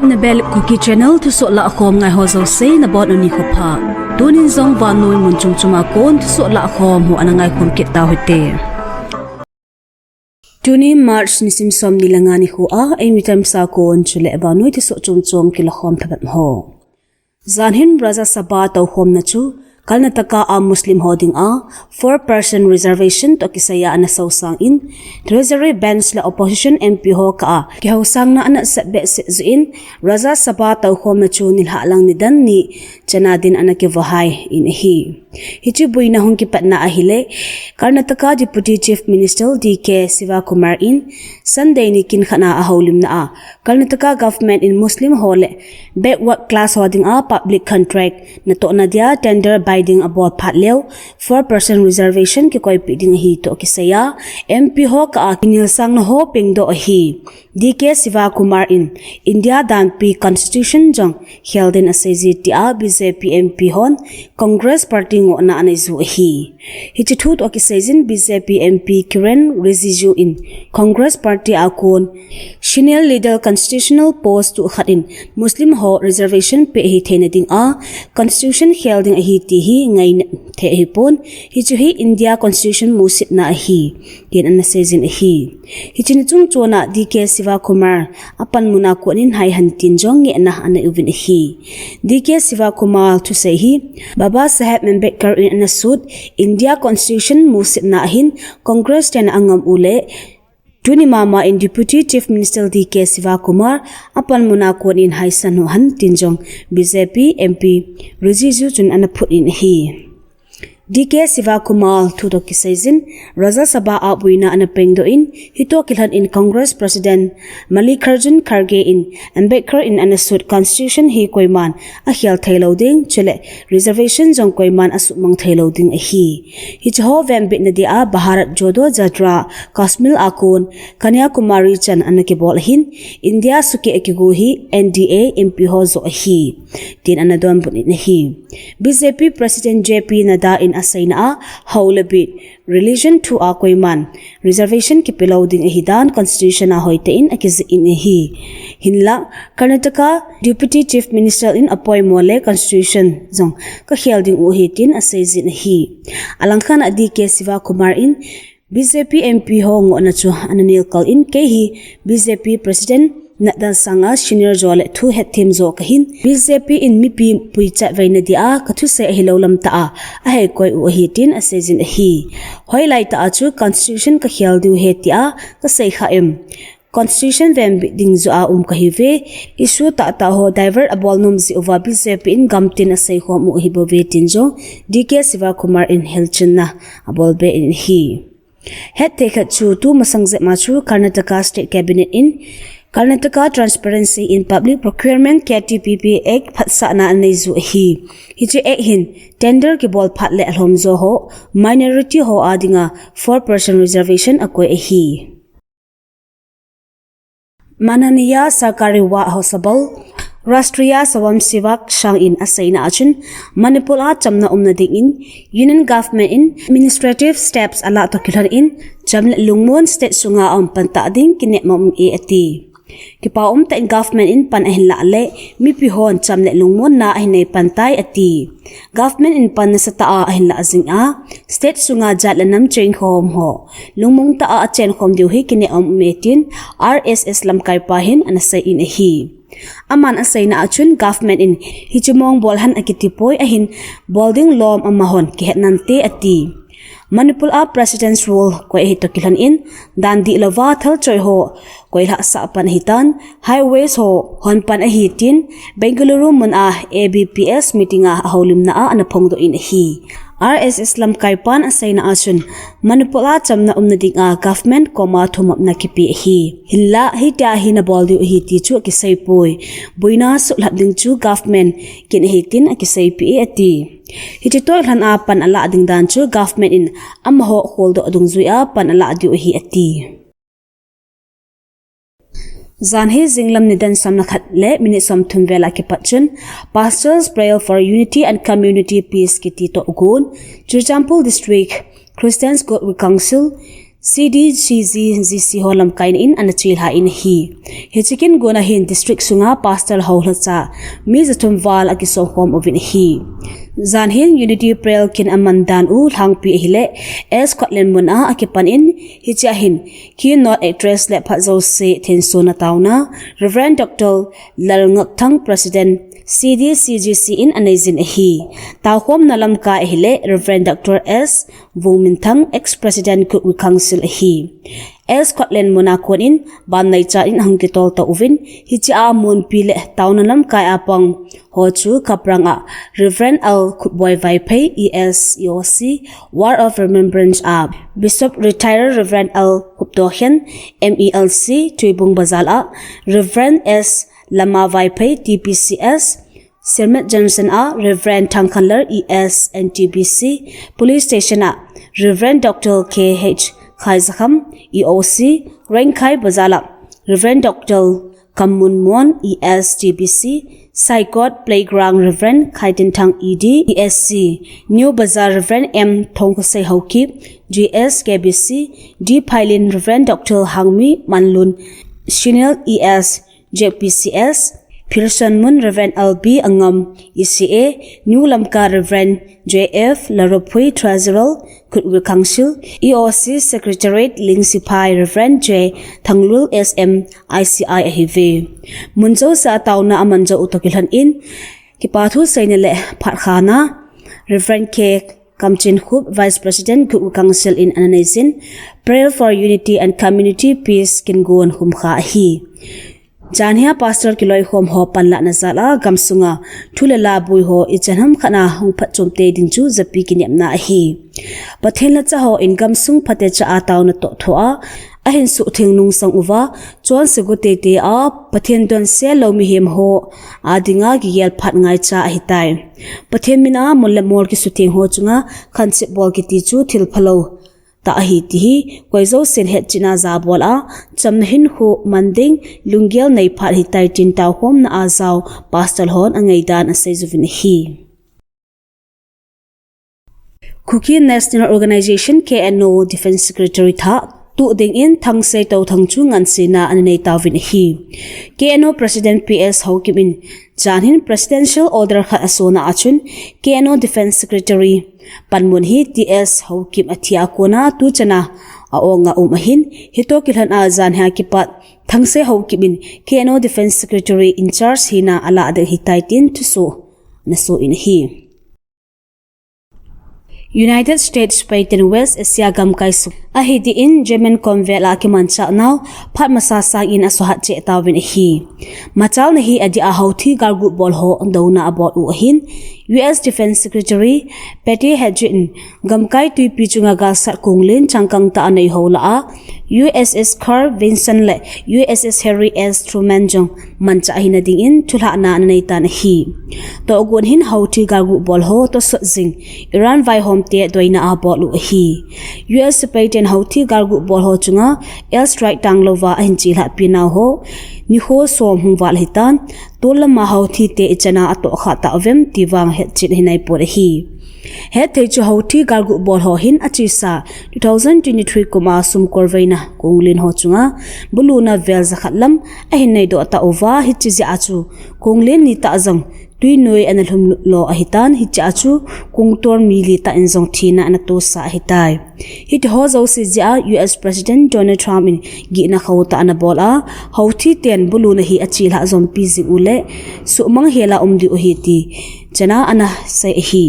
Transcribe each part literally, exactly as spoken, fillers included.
Nabel Kuki Channel thusoh lahkhom ngai ho jouse nabonun nikho pha. Tunin jong vannoi mun chom chom a kon thusoh lahkhom ho ana ngaikhom kit tauhite. Tuni March nisim somni le nga nikho a, eimi tamsa kon chule vannoi thusoh chom chom kilakhom thabep ho. Jan hin Rajya Sabha toukhomna chu Karnataka a Muslim ho dinga four percent reservation toh kisaiya ana sosang in, Treasury Bench le Opposition M P ho kah a kihousangna ana sep behseh jeh in, Rajya Sabha toukhomna chu nilhah lang nidan ni chana din ana kivohai in ahi. Hiche boina hung kipatna ahile, Karnataka Deputy Chief Minister D K Shivakumar in Sunday ni kin khat a ahoulimna a, Karnataka government in Muslim ho le backward class ho dinga public contract natohna dia tender bai ding abol phat leu, four percent reservation kikoipeh ding ahi toh kisaiya, M P ho kah a kinilsangna ho pengdoh ahi. D K Shivakumar in India danpi constitution jong khel din aseije tia B J P M P hon Congress party ngohna anei ju ahi. Hiche thu toh kisaiyin B J P M P Kiren Rijiju in Congress party a kon senior leader constitutional post tu khat in Muslim ho reservation pe hitheina dinga constitution khel ding ahi ti hi ngaina thei ahipon, hichu hi India constitution musitna ahi, tin ana seijin ahi. Hiche ni chungchon a D K Shivakumar apanmun a kon in haihen tin jong ngehna anei uvin ahi. D K Shivakumar thusei hi Baba Saheb Ambedkar in ana sut India constitution musitna ahin Congress ten angam u le, tuni mama in Deputy Chief Minister D K Shivakumar apanmun a kon in haisan u hen tin jong B J P M P Rijiju chun ana phut in ahi. D K Shivakumar thu toh kisaiyin Rajya Sabha a boina ana pengdoh in, hitoh kilhon in Congress President Mallikarjun Kharge in Ambedkar in ana sut constitution hi koiman akhel theilou ding, chule reservation jong koiman asumang theilou ding ahi. Hiche ho venbitna dia Bharat Jodo Jatra Kashmir a kon Kanyakumari chan ana kibol ahin, India sukeh a kigo hi N D A M P ho joh ahi, tin ana donbut in ahi. B J P President J P Nadda in aseina a, hou le bit, religion thu a koiman reservation kipelou ding ahidan constitution a hoitah in akijih in ahi. Hinlah, Karnataka Deputy Chief Minister in apoimo le constitution jong kakhel ding u ahi tin aseijin ahi. Alangkhat a D K Shivakumar in B J P M P ho ngohna chu ana nelkal in, kei hi B J P President Nadda sanga senior jo le thu hetthem jo kahin, B J P in mipi puichat veina dia kathusei ahilou lam tah a aheikoi u ahi tin aseijin ahi. Hoilai tah a chu constitution kakhel diu ahi tia kasei kha em? Constitution venbit ding joh a um kahiuve, issue tahtah ho divert abol nom jeh uva B J P in gamtin aseikhom u ahibouve tin jong D K Shivakumar in hilchenna abol be in ahi. Hetthei khat chu tumasang jep ma chu Karnataka State Cabinet in Karnataka Transparency in Public Procurement, K T P P Act phatsahna anei ju ahi. Hiche Act hin tender kibol phat le alhomjo ho, minority ho a dinga four percent reservation akoi ahi. Mananiya Sarkari Wah Hosabal, Rashtriya Swayamsevak Sangh in aseina achun, Manipur a chamna umna dingin Union Government in administrative steps alah toh kilhon in, cham le lungmon state sunga aum pan tah ding kinep ma um e ati. Kipa um tah in government in pan ahin lah le, mipi hon cham le lungmonna ahin nei pan tai ati. Government in pan nasatah a ahin lah jing a, state sunga jat le nam chengkhom ho lungmong tah a achenkhom diu hi kinep ma um e tin R S S lamkaipa hin ana sei in ahi. Aman aseina achun government in hiche mong bol hen akiti poi, ahin bol ding lom amahon kihet nante ati. Manipur a President's Rule koi ahi toh kilhon in, dan dihlouva thalchoi ho koilhah sah pan ahitan, highways ho hon pan ahi tin, Bengaluru mun a A B P S meeting a ahoulimna a ana phongdoh in ahi. R S S lamkaipan aseina achun, Manipur a chamna umna dinga government koma thumopna kipe ahi. Hinlah, hitia hi nabol diu ahi ti chu akisei poi. Boina suhlhap ding chu government kin ahi tin akiseipeh e ati. Hiche toh kilhon a pan alah ding dan chu government in amaho kholdoh dungjuia pan alah diu ahi ati. Jan hi jinglam nidan som le khat le minute somthum vel a kipat chun Pastors Prayer for Unity and Community Peace kiti tohgon, Churachandpur District Christians Godly Council, C D C G C ho lamkai in ana chelha in ahi. Hiche kigonna hin district sunga pastor ho lhacha mi jathum val akisokhom uvin ahi. Jan hin Unity Prayer kin aman dan u lhangpi ahile S Kotlen mun a akipan in, hiche a hin keynote address le phat jouse thensona taona Reverend Doctor Lalngakthang, President, C D C G C in aneijin ahi. Taokhomna lamkai ahile Reverend Doctor S Vungminthang, Ex-President Kukwi Council ahi. S Kotlen mun a kon in ban neichan in ahung kitol to uvin, hiche a munpi le taona lamkai a pang ho chu Kaprang a Reverend L Khupboi Vaiphei, E S, E O C, Wall of Remembrance a Bishop Retired Reverend L Khuptokhen, M E L C, Tuibung Bazar a Reverend S Lama Vaiphei, T P C S, Sirmet Junction a Reverend Thangkhanlal, E S, N T B C, Police Station a Reverend Doctor K H Khaizakham, E O C, Rengkhai Bazar a Reverend Doctor Kammun Mon, E S, T B C, Saikot Playground Reverend Khaitinthang, E D, E S C, New Bazar Reverend M Thongkhosei Haokip, G S, K B C, D Phailin Reverend Doctor Hangmi Manlun, Shinil, E S, J P C S, Pearson Mun Reverend L B Angam, E C A, New Lamka Reverend J F Laropui, Treasurer, Kutwil Council, E O C Secretariat Ling Sipai Reverend J Thanglul, S M, I C I ahiuve. Mun jouse a taona aman jou u toh kilhon in, kipathu seina le phatkhana Reverend K Kamchinkhup, Vice President, Kutwil Council in ana neijin, Prayer for Unity and Community Peace kingon humkha ahi. Janhia pastor kiloikhom ho panlahna jal a gamsunga thu le la boi ho ichan ham khat a hung phatchom tei ding chu japi kinepna ahi. Pathen lhacha hon gamsung phatecha a taona toh thoa ahin suhtheng nungsang uva, chonse go teitei a Pathen donse lou mihem ho adinga kigel phat ngaicha ahitai. Pathen min a mol le mol kisutheng ho chunga khanchep bol kiti chu thil phalou tah ahi ti hi koi jousen hetchetna jabol a, chamna hinkho man ding lunggel nei phat ahitai tin taokhomna a jao pastor hon angaidan asei uvin ahi. Kuki National Organization, K N O, Defense Secretary thah tuh dingin Thangsei Touthang chu ngansena ana nei tauvin ahi. K N O President P S Haokip in janhin Presidential Order khat asona achun, K N O Defense Secretary panmun hi T S Haokip athi a kona tuchana a-ong a um ahin, hitoh kilhon a janhia kipat Thangsei Haokip in K N O Defense Secretary in charge hina alah ding ahitai tin thusoh ana soh in ahi. United States sepaiten West Asia gamkai sung ahi dingin German komvel a kimanchah nau phat masa sangin asuhat cheh tauvin ahi. Machalna hi adeh a Houthi galgut bol ho douna abol u ahin, U S Defense Secretary Pete Hegseth in gamkai twipi chunga galsat konglen changkang tah anei ho lah a U S S Carl Vinson le U S S Harry S Truman jong manchah hina dingin thulhahna ana neitan ahi. Tohgon hin Houthi galgut bol ho tosot jing Iran vaihomte doina abol u ahi. U S sepaiten Houthi galgut bol ho chunga airstrike tanglouva ahin chelhahpi nau ho nikho som hung val ahitan, tol lama Houthite ichana atohkhah tauvem ti vang hetchet ahi naipon ahi. Hetthei chu Houthi galgut bol ho hin achesa two thousand twenty-three kum a sumkolveina konglen ho chunga buluna vel jakhat lam ahin neidoh tauva, hiche jeh a chu konglen ni tah jong twinoi ana lhumlut lo ahitan, hiche a chu kongtol mi li tah in jong thina ana tosa ahitai. Hitiho jouse jeh a U S President Donald Trump in gihna khotah ana bol a, Houthiten buluna hi achelhah jompi jing u le suhmang hela um diu ahi ti chana ana sei ahi.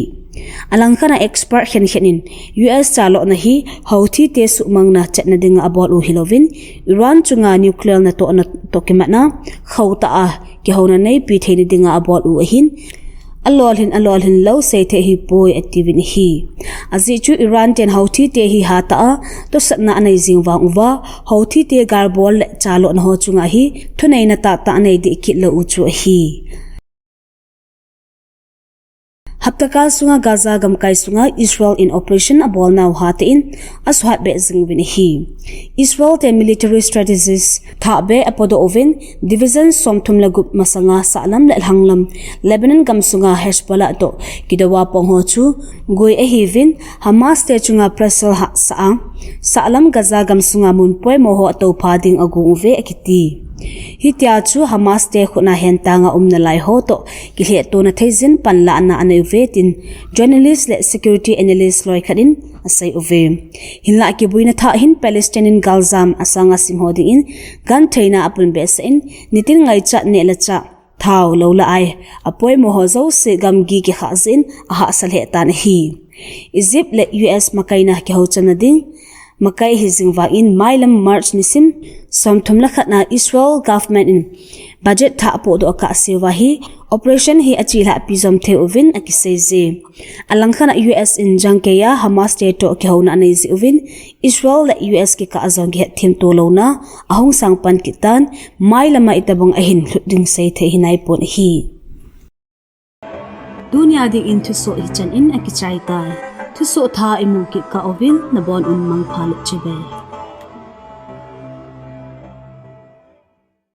Alangkhat a expert khenkhen in U S chalona hi Houthite suhmangna chetna dinga abol u hilouvin, Iran chunga nuclear natohna toh kimatna khotah a kihouna neipi theina dinga abol u ahin, alolhin alolhin lou seithei ahipoi atiuvin ahi. Ajeh chu Iran ten Houthite hi hatah a tosatna anei jing vang uva, Houthite galbol le chalona ho chunga hi thuneina tahtah anei deh kit lou u chu ahi. Hapta kal sunga Gaza gamkai sunga Israel in operation abolnau hatah in asuhat be jing uvin ahi. Israel te military strategies thah be apodoh uvin, division somthum le gup masanga sahlam le lhanglam Lebanon gam sunga Hezbollah toh kidouva pang ho chu gui ahiuvin, Hamas te chunga pressure hahsa a, sahlam Gaza gam sunga mun poimo ho atoupha ding agong uve akiti. Hitia chu Hamas te khutna hentanga umna lai ho toh kilhehtona theijin panlahna anei uve tin journalist le security analyst loikhat in asei uve. Hinlah kibuina thah hin Palestine in galjam asanga sim ho dingin gentheina apunbehsah in, nitin ngaichat neh le chah, thao, lou le ai apoimo ho jouse gamgi kikhah jeh in ahahsa lheh tan ahi. Egypt le U S makaina kihouchamna ding makai hijing vangin mailam March nisim somthum le khat na Israel government in budget thah apohdoh akah seuva hi operation hi achelhahpi jom thei uvin akiseije. Alangkhat a U S in jangkeiya Hamas te toh kihouna anei jeh uvin Israel le U S kikah a jong kihetthem to louna ahung sangpan kit tan, mailama itobang ahin lhut ding seithei hinaipon ahi. Tunia dingin thusoh hichan in akichai tai. Thusoh thah imu kit kah uvin nabon un mangpha le chibai.